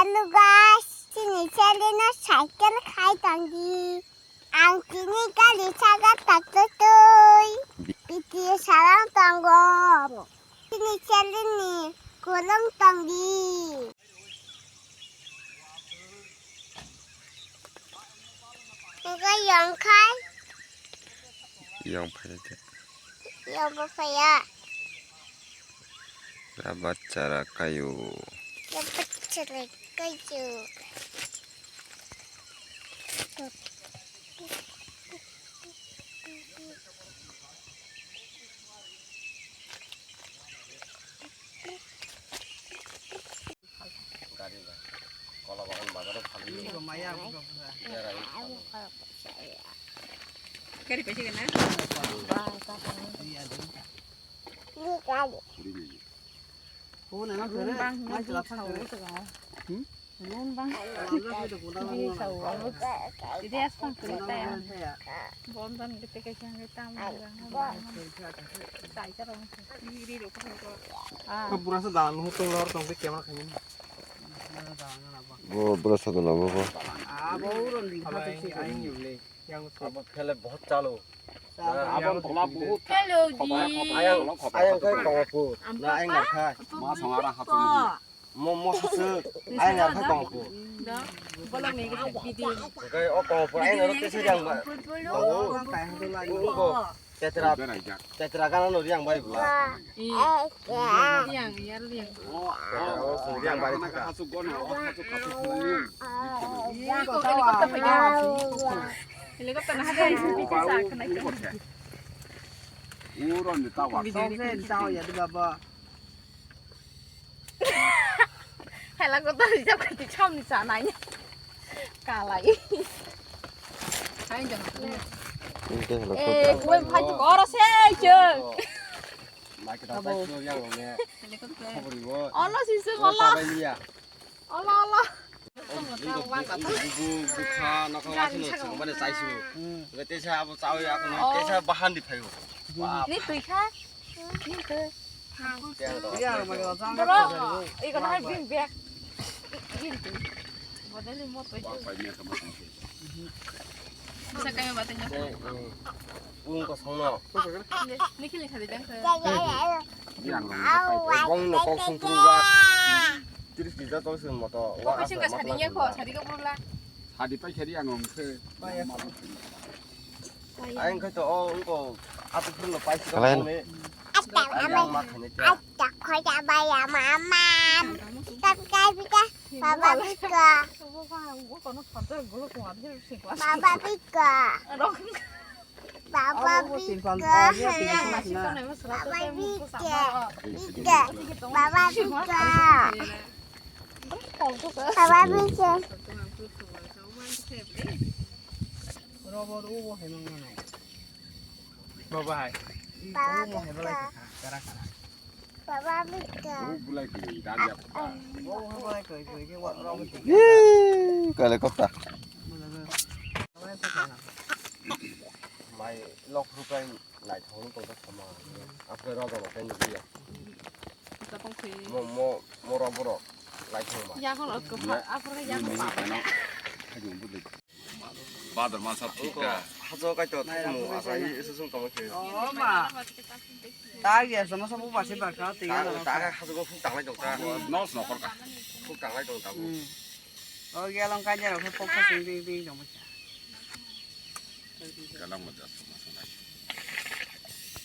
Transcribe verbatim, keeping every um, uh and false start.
Hello guys, chini channel no subscribe khai tongdi. Ang tini kali saga taktutui. Piti sarang tongo. Chini channel ni kolong tongdi. Engkau yang kai? Yang pai aja. Yang apa ya? Rabat cara kayu. Rabat cara kayu. Gari ba. Kola bagan bazaro phalwi. Maya buka buka. Berai phalwi. Gari paisi gana? Iya, deh. Ini gari. Ini. Oh, nana. Bang, bang, bang. Hmm? Nun bang. Di sao. Di dia spang kiri tayang. Bondan kita kaya kita mau bang. Sai cara. Di di lo ko. Ah. Pura sa dalan ho tong lor tong te camera khayin. Bo pura sa dalan bo. Ah, bo uron di khato si ai. Abo phele bahut chalo. Abo tola bahut. Hello, di. Ayang, ayang khai Kongapur. Na ayang ngar khai. Ma song ara hatu. Mo, mo hachwk. Ai na kha Kongapur. Bolong ni gidi. Kai o Kongapur ai na rote se jang ba. Tetra, tetra kana no riang bai bula. Riang, yar riang. O, o, riang bai. Hachwk goni, o hachwk kapu. Helicopter na hada. Uro ni tawa. Tao ya di baba. Hela ko to jab kati cham ni sa nai. Kalai. Hai jam. Ini teh Eh, helicopter. Kue phai tu koro se je. Mai kita tai yang ne. Helicopter. Khobor ni bo. Olo si se olo. Olo olo. Bukha nokha waisino chwng mani chaisu. Teisa abo chawi akono teisa bahan di phaio. Ni twi kha? Ni twi. Bro, iko na bing bag. Bing twi. Bodeli mo twi. Sa kayo batanya. Ung ko songno. Ni kili khadi jang kha. Bong no kok sung pru wa. Tiris kisa tol sung moto. Kok sing ka sadi ye ko, sadi ko pru la. Sadi pai sadi ang ong khe. Ayang khe to o ung ko atu pru lo pai sing ka. Kalen. Ayang ma khane. Ata khoja baya mama. Subscribe ka. Baba bika. Baba bika. Baba bika. Baba bika. Bika. Baba bika. Baba bika. Baba hai. Baba bika. Baba bika. Yee, kale kota. Mai lok rupai nai thong ko sama. Apa rogo kan dia. Mo mo mo rogo ro. Lai thong ma. Ya ko lo ko apa ya ko. Badar masa thika. Hajo kai to thai mo asa i isu sung tamo khe. Oh ma. Ta ge sama sama ba se ba ka te. Ta ta hajo go phuk tanglai dong ta. Nos no kor ka. Phuk tanglai dong ta. Hmm. O ge long kai jero phuk phuk sing ding ding dong. Galang mo jas sama sama.